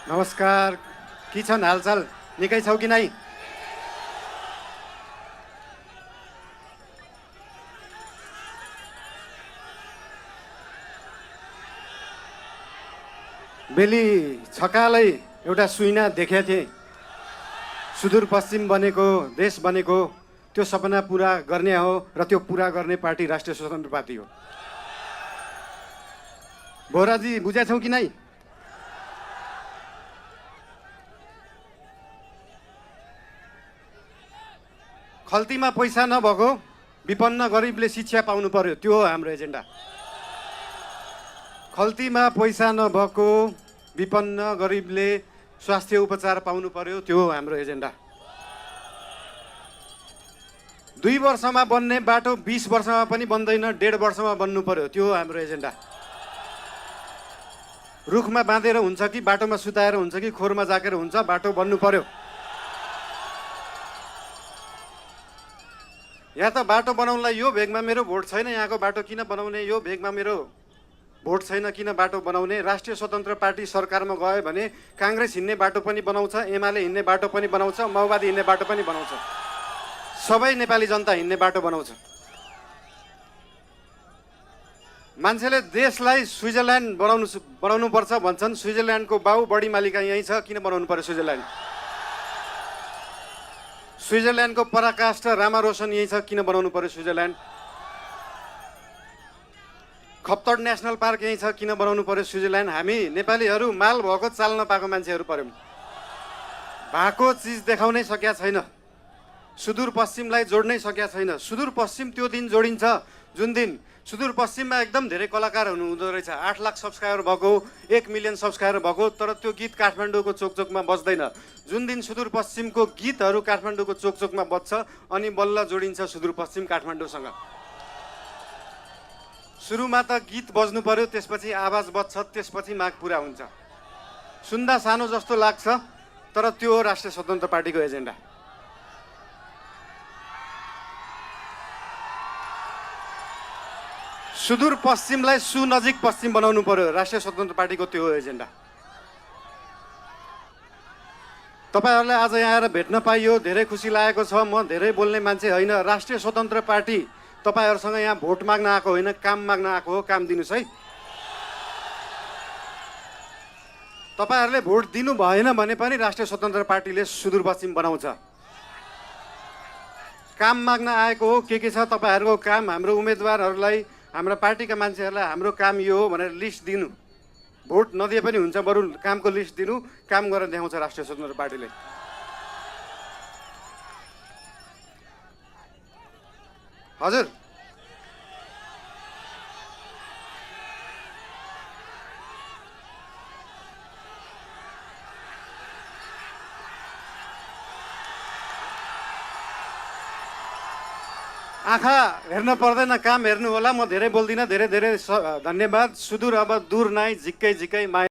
नमस्कार। के छन् हालचाल? निकै छौ कि नै? बेली छकालै एउटा सुइना देखेको थिएँ। सुदूरपश्चिम बनेको, देश बनेको, त्यो सपना पुरा गर्ने हो र त्यो पुरा गर्ने पार्टी राष्ट्रिय स्वतन्त्र पार्टी हो। बोहराजी बुझेछौ कि नै? खल्तीमा पैसा नभएको विपन्न गरिबले शिक्षा पाउनु पर्यो, त्यो हो हाम्रो एजेन्डा। खल्तीमा पैसा नभएको विपन्न गरिबले स्वास्थ्य उपचार पाउनु पर्यो, त्यो हो हाम्रो एजेन्डा। 2 वर्षमा बन्ने बाटो 20 वर्षमा पनि बन्दैन, 1.5 वर्षमा बन्नु पर्यो, त्यो हो हाम्रो एजेन्डा। रुखमा बाँधेर हुन्छ कि बाटोमा सुताएर हुन्छ कि खोरमा जाकेर हुन्छ, बाटो बन्नु पर्यो। या त बाटो बनाउनलाई यो भेगमा मेरो भोट छैन, यहाँको बाटो किन बनाउने, यो भेगमा मेरो भोट छैन किन बाटो बनाउने। राष्ट्रिय स्वतन्त्र पार्टी सरकारमा गयो भने काङ्ग्रेस हिँड्ने बाटो पनि बनाउँछ, एमाले हिँड्ने बाटो पनि बनाउँछ, माओवादी हिँड्ने बाटो पनि बनाउँछ, सबै नेपाली जनता हिँड्ने बाटो बनाउँछ। मान्छेले देशलाई स्विजरल्यान्ड बनाउनुपर्छ भन्छन्। स्विजरल्यान्डको बाउ बढी मालिका यहीँ छ, किन बनाउनु पर्यो स्विजरल्यान्ड? स्विजरल्यान्डको पराकाष्ठ रामारोसन यहीँ छ, किन बनाउनु पर्यो स्विजरल्यान्ड? खप्तड नेसनल पार्क यहीँ छ, किन बनाउनु पर्यो स्विजरल्यान्ड? हामी नेपालीहरू माल भएको चाल नपाएको मान्छेहरू पर्यौँ। भएको चिज देखाउनै सकेका छैन, सुदूरपश्चिमलाई जोड्नै सकेका छैन। सुदूरपश्चिम त्यो दिन जोडिन्छ जुन दिन सुदूरपश्चिममा एकदम धेरै कलाकार हुँदो रहेछ। 8 लाख सब्सक्राइबर भएको, 1 मिलियन सब्सक्राइबर भएको, तर त्यो गीत काठमाडौँको चोकचोकमा बज्दैन। जुन दिन सुदूरपश्चिमको गीतहरू काठमाडौँको चोकचोकमा बज्छ अनि बल्ल जोडिन्छ सुदूरपश्चिम काठमाडौँसँग। सुरुमा त गीत बज्नु पर्यो, त्यसपछि आवाज बज्छ, त्यसपछि माग पुरा हुन्छ। सुन्दा सानो जस्तो लाग्छ, तर त्यो हो राष्ट्रिय स्वतन्त्र पार्टीको एजेन्डा। सुदूरपश्चिमलाई सुनजिक पश्चिम बनाउनु पर्यो, राष्ट्रिय स्वतन्त्र पार्टीको त्यो हो एजेन्डा। तपाईँहरूलाई आज यहाँ आएर भेट्न पाइयो, धेरै खुसी लागेको छ। म धेरै बोल्ने मान्छे होइन। राष्ट्रिय स्वतन्त्र पार्टी तपाईँहरूसँग यहाँ भोट माग्न आएको होइन, काम माग्न आएको हो। काम दिनुहोस् है। तपाईँहरूले भोट दिनु भएन भने पनि राष्ट्रिय स्वतन्त्र पार्टीले सुदूरपश्चिम बनाउँछ। काम माग्न आएको हो। के छ तपाईँहरूको काम? हाम्रो उम्मेदवारहरूलाई, हाम्रा पार्टीका मान्छेहरूलाई हाम्रो काम यो हो भनेर लिस्ट दिनु। भोट नदिए पनि हुन्छ, बरु कामको लिस्ट दिनु, काम गरेर देखाउँछ राष्ट्रिय स्वतन्त्र पार्टीले। हजुर, आँखा हेर्न पर्दैन, काम हेर्नु होला। म धेरै बोल्दिनँ। धेरै धेरै धन्यवाद। सुदूर अब दूर नै, झिक्कै झिक्कै माया।